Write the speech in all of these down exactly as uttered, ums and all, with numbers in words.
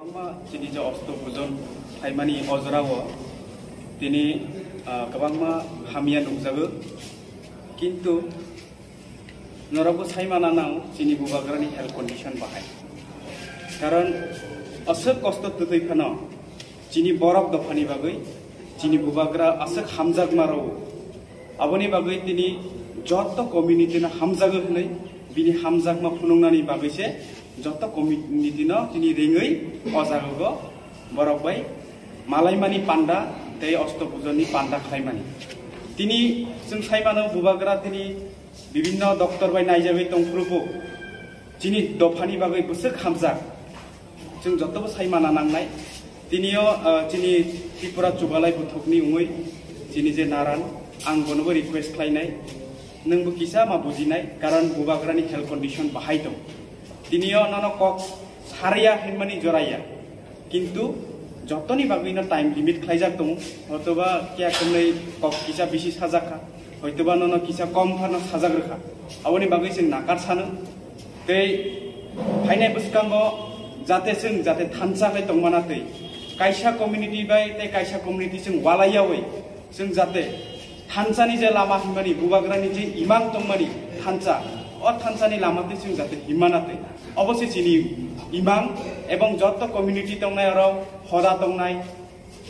Kwbangma chini je osto pujon phaimani o jorao tini, ah, kwbangma hamya nukjago, kintu norokbo saimana nang chini bubagrani health condition bahai. Karon aswk kosto twtwi phano chini borok dophani bagwi chini bubagra aswk hamjakma rwo. Aboni bagwi tini joto community no hamjago hwnwi bini hamjakma phunuknani bagwi se joto community no tini ringwi o jaga go borok bai malaimani panda tei osto pujoni panda khlaimani. Tini chwng saimano bubagra tini bibinno doctor bai naijagwi tongphuru bo chini dophani bagwi bwswk hamjak. Chwng jotobo sai mana nangnai. Tinio, ah, chini Tripura chubalai buthukni wngwi chini je naran, ang bonobo request khlainai, nwngbo kisa ma bujinai, karon bubagrani health condition bahai tong. Tinio nono kok sarya hinmani joraya, kintu jotoni bagwino time limit khlaijak tongo, hotoba kiya kwmlai kok kisa bisi sajak kha, hoitoba nono kisa kom phano sajak rwkha, aboni bagwi chwng nakar sano. Tei phainai bwskango jate chwng jate thansa khe tongmana twi kaisa community bai tei kaisa community chwng walaiyawi chwng jate thansani je lama hinmani bubagrani je imang tongmani thansa, o thansani lama twi chwng jate himmana twi obo se chini imang ebong joto community tongnai oro hoda tongnai.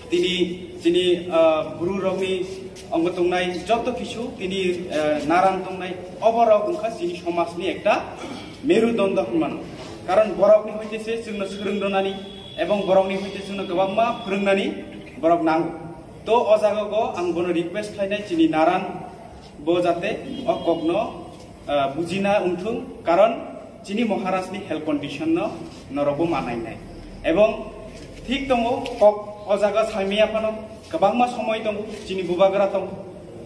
Tini chini, ah, buru rokni ongo tongnai joto kisu tini, ah, naran tongnai oborok wngkha chini somajni ekta merudondo hinmano. Karon borokni hoite se chwngno swrwng rwnani ebong borokni hoite chwngno kwbangma phwrwngnani borok nango. To o jaga go ang bono request khlainai chini naran bo jate o kokno, ah, bujina wngthung, karon chini Maharajni health condition no norokbo manainai. Ebong thik tongo, kok o jaga saimaya phano kwbangma somoi tongo, chini bubagra tongo,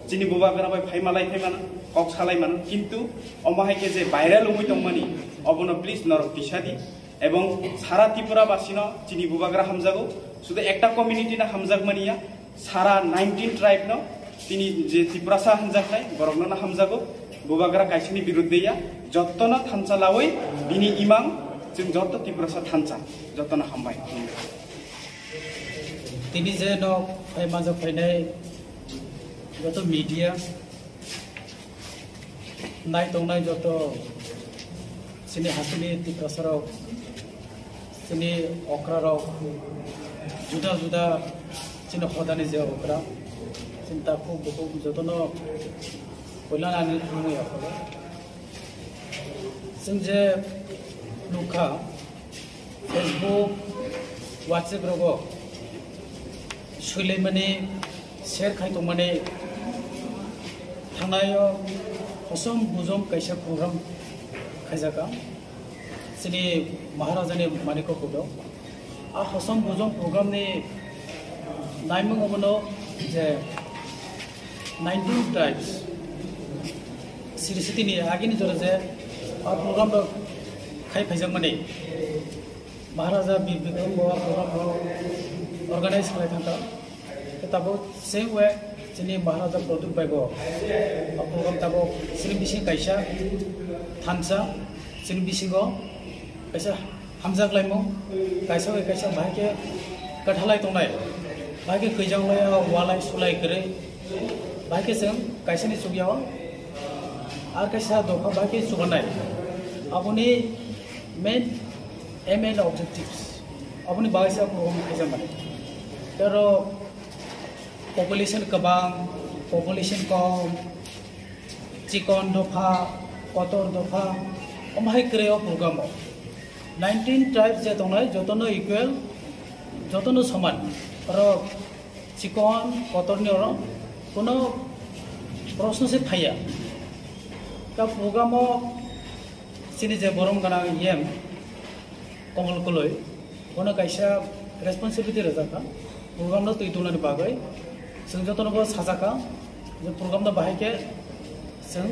chini bubagra bai phaimalai phaimano, kok salaimano, kintu omo hai khe je viral wngwi tongmani, obono please norok tisadi. Ebong sara Tripura basino chini bubagra hamjago, sudu ekta community no hamjakmani ya, sara nineteen tribe no tini je Tiprasa hamjaknai, borokno no hamjago, bubagra kaisini birudde ya, jottono thansa lawi bini imang chwng jotto Tiprasa thansa, jottono hambai. Tini je no phai manjak phainai joto media, nai tongnai joto chini hasini Tiprasa rok, chini okra rok, juda juda chini hodani je okra, chini takhuk bukhuk jotono poila nani thangwi aphuru. Chwng je nukha, Facebook, WhatsApp rogo swilaimani, share khai tongmani, thangnaio hosom bujom kaisa program khaijaka chini Maharajani Manikya Kudo. A hosom bujom program ni naimung omono je nineteen tribes siri siti ni agini jora je a program rok khai phaijakmani Maharaja Bir Bikram bo a program rok organize khlai thangkha. Tei tabuk same way chini Maharaja Pradyot bai bo a program tabuk chini bising kaisa thansa chini bisingo kaisa hamjak laimung, kaisa bai kaisa bahai khe kwthalai tongnai, bahai khe kwijanglai, walai sulai kwrwi, bahai khe chwng kaisani chukya-o ar kaisa dopha bahai khe chubanai. Aboni main aim and objectives aboni bagwi se program khaijakmani. Tei oro population kwbang, population kom, chikon dopha, kotor dopha, omo hai kwrwi o program o. Nineteen tribes je tongnai, jotono equal, jotono soman. Oro chikon, kotorni oro kono proshno se phaiya. Ta program o chini je borom gana yem, Komol Koloi, bono kaisa responsibility rwjakha, program no twi tongna ni bagwi. Chwng jotono bo sajakha je program no bahai khe chwng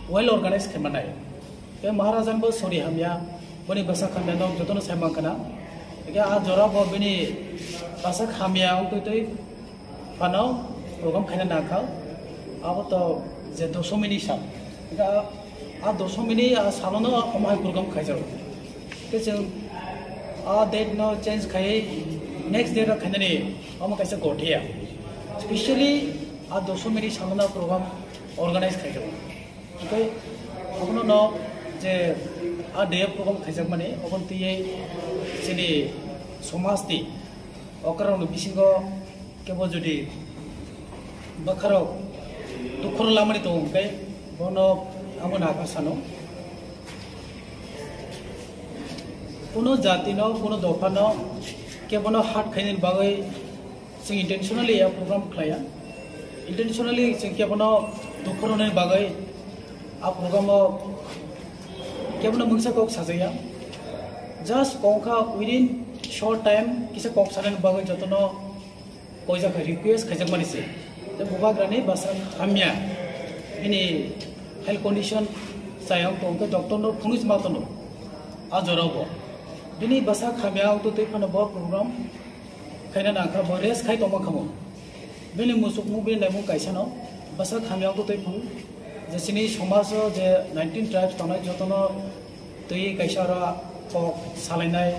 well organize khe manai. Tei Maharajan bo sori hamya, boni bwsak hamya no jotono sai mankha na. Hingkhe a jora bo bini bwsak hamya wng twi twi phano program khaina nangkha. Abo to je dosomini sal. Hingkhe a, a dosomini a salono omo hai program khaijago. Tei chwng A date no change khai next date o khainani omo kaisa gothia. Specially a doshomini samana program organize khai jago. Oke, abono no je a day program khaijakmani obon tiyei chini somaj ni okrarokni bisingo kebo jodi bwkharok dukhor lamani tongo hwnkhe bono amo naka sano. Kuno jati no, kuno dopha no kebono hurt khainani bagwi chwng intentionally a program khlaiya. Intentionally chwng kebono dukhor wnani bagwi a program o kebono mungsa kok sajaya. Just kongkha within short time kisa kok sanani bagwi jotono koijak hai request khaijakmani se. Tei bubagrani bwsa hamya, bini health condition chayang tong khe doctor no phunui ma tono. A jorao bo bini bwsa hamya wngtwi twi phano bo program khaina nangkha, bo rest khai tongma khamo. Bini musuk mung bini naimung kaisa no bwsa hamya wngtwi twi phano je chini somaj o je nineteen tribes tongnai jotono twi kaisa oro kok salainai,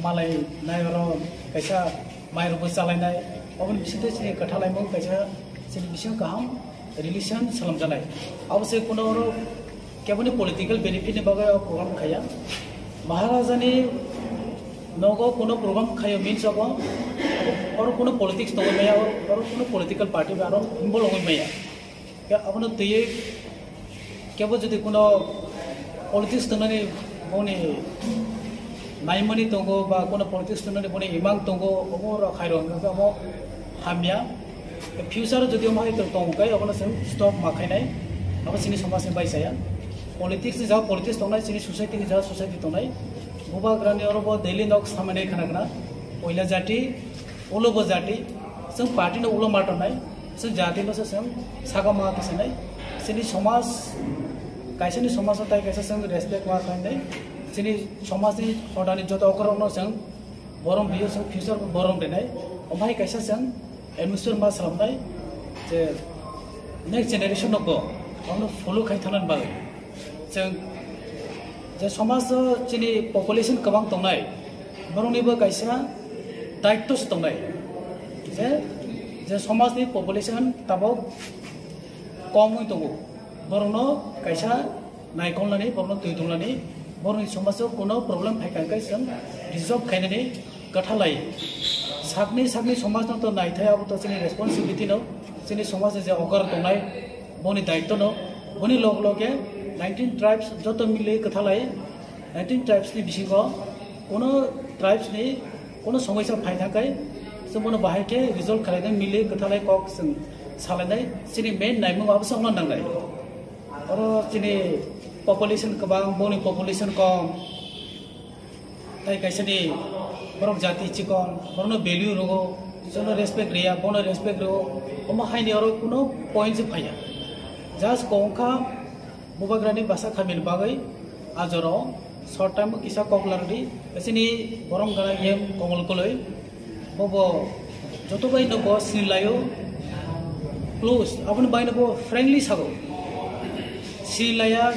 malainai oro kaisa mairokbo chalainai. Oboni bisingtwi chini kwthalaimung kaisa chini bisingo kaham relation swlamjaknai. Abo se kuno oro keboni political benefit ni bagwi o program khaiya. Maharajani nogo kuno program khaio means abo oro kuno politics tongwi maya, oro kuno political party bai aro involve wngwi maya. Khe abono twiwi kebo jodi kuno politics tongnani boni naimani tongo ba kuno politics tongnani boni imang tongo, obo rok khairok hwnkhe obo hamya. Future o jodi omo hai tong khe obono chwng stop ma khainai, abo chini somajni bai chaya. Politics ni jaga politics tongnai, chini society ni jaga society tongnai. Bubagrani oro bo daily nok samani khana khana, oila jati, ulo bo jati, chwng party no ulo ma tongnai, chwng jati no se chwng saka ma tisanai, chini somaj, kaisa ni somaj no tai kaisa chwng respect ma khainai, chini somaj ni hodani joto okorok no chwng borom rio, chwng future bo borom rinai, omo hai kaisa chwng atmosphere ma swlamnai je next generation no bo omo follow khai thangna bagwi. Chwng je somaj o chini population kwbang tongnai, borokni bo kaisa daitto se tongnai. Je, je somaj ni population tabok kom wng tongo, borokno kaisa naikolnani, borokno twi tongmani, borokni somaj o kuno problem phai kha khe chwng resolve khainani kwtha lai. Sakni sakni somaj no to naithai, abo to chini responsibility no, chini somaj ni je okar tongnai, boni daitto no, boni log loge nineteen tribes joto mili kwthalai, nineteen tribes ni bisingo kuno tribes ni kuno somosya phai thangkai, chwng bono bahai khe resolve khlainai, mili kwthalai kok chwng salainai, chini main naimung abo se wngna nangnai. Oro chini population kwbang, boni population kom. Tai kaisa ni borok jati chikon, borokno value rwo, jono respect riya, bono respect rwo, omo haini oro kuno point se phaiya. Just kongkha bubagrani bwsa khamini bagwi a jora o short time o kisa kok larwdi, chini borom gana yem Komol Koloi, bobo joto bai no bo sinlaio close, aboni bai no bo friendly sago, sinlaiya,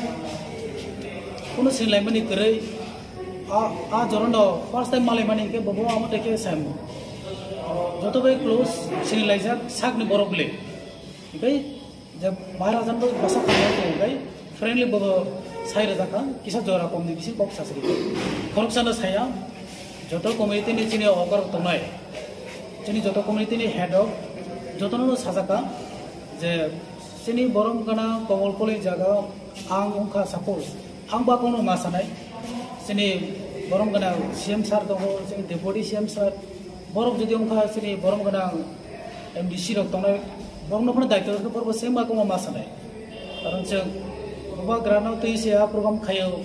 kuno sinlaimani kwrwi. A, a jorano first time malaimani hinkhe bobo amo tei khe saimo. Joto bai close sini laijak sakni borok le. Hinkhe je Maharajan bo bwsa khamya tong hinkhe friendly bobo sai rwjak kha, kisa jora komni bising kok sasri. Khoroksano saya, joto community ni chini okor tongnai, chini joto community ni head rok jotono sajak kha je chini borom gana Komol Koloi jaga ang wngkha suppose. Ang ba kono ma sanai, chini borom gwnang C M sir tongo, chini deputy C M sir, borok jodi wngkha chini borom gwnang M D C rok tongnai, borokno phano daityo rwkhe borokbo same ba kono ma sanai. Karon chwng bubagrano twi se a program khaio,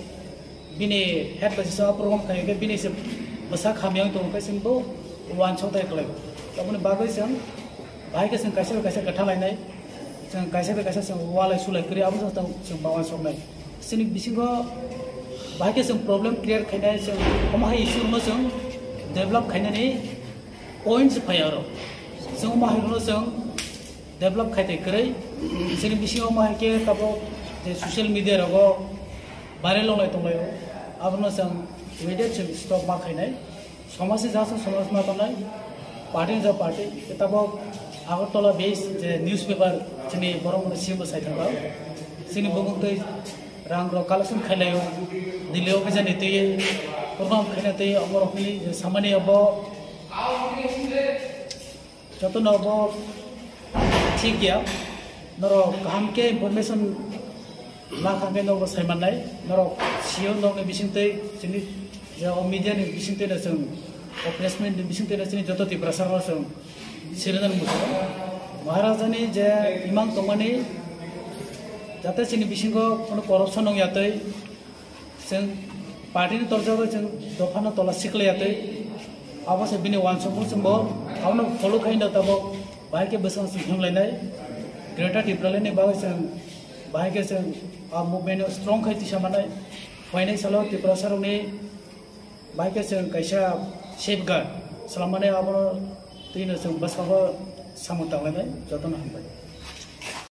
bini head bai se a program khaio, khe bini se bwsa khamya wng tongo, khe chwng bo uansuk tai kwlai. Aboni bagwi chwng bahai khe chwng kaisa bai kaisa kwtha lainai, chwng kaisa bai kaisa chwng walai sulai kwrwi, abo chwng, chwng ba uansuknai. Chini bisingo bahai khe chwng problem create khainai, chwng omo hai issue rokno chwng develop khainani point se phai aro. Chwng omo hai rokno chwng develop khai tai kwrwi. Chini bisingo omo hai khe tabuk je social media rogo viral wnglai tonglaio, abono chwng immediate chwng stop ma khainai. Somasi jasa somaj ma tongnai, party ni ja party, tabok Agartala base je newspaper chini borok mani simo sai thangba. Chini bumung tei rang rok collection khailai o, Delhi o khe jani tei program khaina tei omo rok ni je samani abo joto no bo thik ya, norok kaham khe information la kha khe nogo sai mannai, norok sio nokni bising tei chini je o media ni bising tei no chwng o press meet ni bising tei no chini joto Tiprasa rok chwng sirinani muchungo. Maharaja ni je imang tongmani jate chini bisingo kono corruption wng ya tei chwng party ni torjagwi chwng dophano tola siklai ya tei abo se bini uansukmung chwngbo abono follow khai no tabok bahai khe bwsang chwng himlainai Greater Tipraland ni bagwi chwng bahai khe chwng a movement no strong khai tisa manai phainai salo Tiprasa rokni bahai khe chwng kaisa safeguard swlammani abono twi no chwng bwskango samung tanglainai jotono hambai.